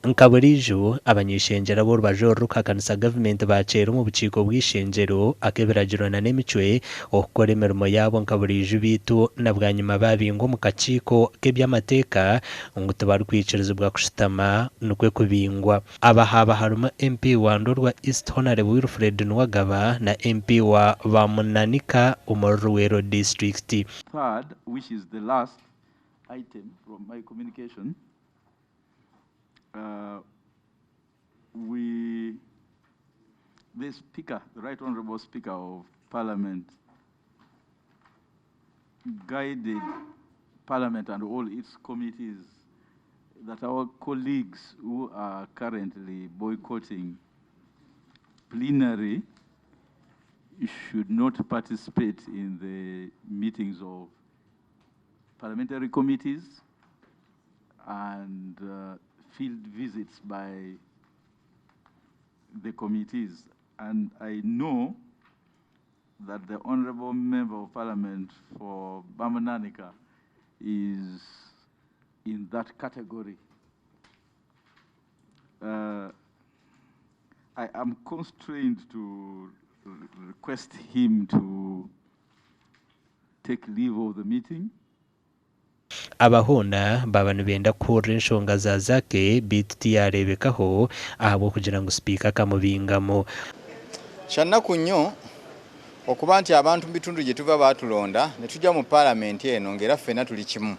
Nka buriijo, abany'ishengyero ab'orubaju orurikuhakanisa gavumenti bakyeera omu bukiiko bw'eishengyero ak'ebiragiro nana emicwe okukora emirimo yaabo nka buriijo beitu na bwanyima babingwa omu kakiiko k'eby'amateeka ngu tibarikwikirizibwa kushutama nikwo kubingwa. Aba haaba harimu MP wa Ndorwa East Honarebo Wilfred Nuwagaba na MP wa Bamunanika omuri Luweero disiturikiti. Third, which is the last item from my communication, the Speaker, the Right Honourable Speaker of Parliament, guided Parliament and all its committees that our colleagues who are currently boycotting plenary should not participate in the meetings of parliamentary committees and field visits by the committees. And I know that the Honorable Member of Parliament for Bamunanika is in that category. I am constrained to request him to take leave of the meeting. Aba hoona baaba nibenda kuhurira enshonga za Zaake beitu tiyareebekaho ahabw'okugira ngu sipiika akamubingamu. Kyannaku nnyo okuba nti abantu mu bitundu gye tuva baatulonda ne tujja mu paalamenti eno ng'era ffenna tuli kimu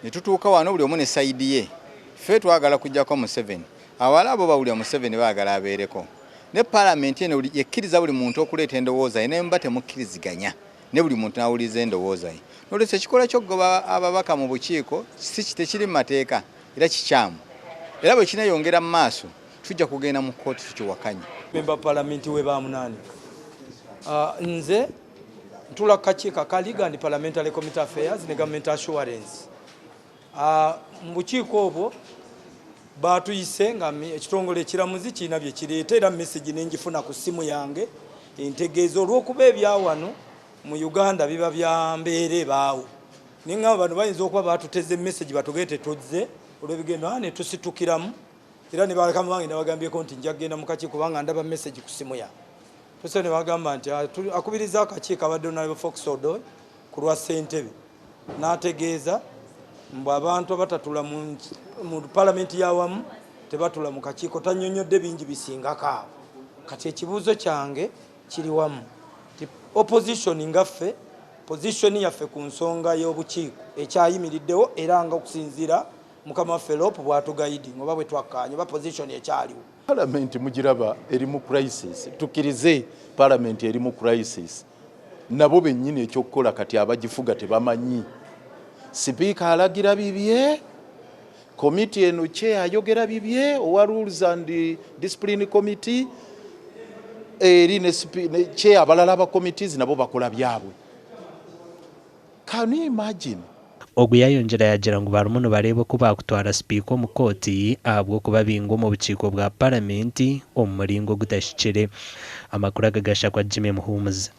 ne tutuuka wano buli omu ne side ye. Ffe twagala kuggyako Museveni, abalala abo bawulira Museveni baagala abeereko. Ne paalamenti eno yekkiriza buli muntu okuleeta endowooza ye naye muba temukkiriziganya ne buli muntu n'awuliriza endowooza ye. N'olwekyo ekikolwa ky'okugoba ababaka mu bukiiko si tekiri mu mateeka era kikyamu. Era bwe kineeyongera mu maaso tujja kugenda mu kkooti tukiwakanye. Member Parliament we Bamunanika. Nze ntula kakiiko aka Legal and Parliamentary Committee Affairs ne Government Assurance. Mu bukiiko obwo baatuyise nga ekitongole ekiramuzi kirina bye kireeta era message ne ngifuna ku ssimu yange entegeeza olw'okuba ebya wano mu Uganda biba bya mbeera ebaawo. Ne ŋŋamba bano bayinza okuba baatuteze message batugee tetuzze olw'ebigendo ne tusitukiramu era ne baleka bange nabagambyeko nti nja kugenda mu kakiiko kubanga ndaba message ku ssimu yange. Tuse ne bagamba nti akubiriza akakiiko abadde Honorable Fox Odoi ku lwa ssentebe n'ategeeza mbu abantu abatatula mu palamenti y'awamu tebatula mu kakiiko, tannyonnyodde bingi bisingako awo. Kati ekibuuzo kyange kiri wamu nti opposition nga ffe position yaffe ku nsonga y'obukiiko ekyayimiriddewo era nga okusinziira mukama waffe LOP bw'atuguiding oba bwe twakkaanya oba position ekyaliwo. Palamenti mugiraba eri mu crisis, tukkirize palamenti eri mu crisis. Nabo bennyini ekyokukola kati abagifuga tebamanyi. Sipiika alagira bibye, komiti eno kye ayogera bibye, owa Rules and Discipline Committee eri ne kye abalala aba committees nabo bakola byabwe. Can you imagine? Ogu yayongyera yagira ngu barimu nibareeba oku baakutwara sipiika omu kooti ahabw'okubabinga omu bukiiko bwa paramenti omu muringo ogutahikire. Amakuru aga gashakwa Jimmy Muhumuza.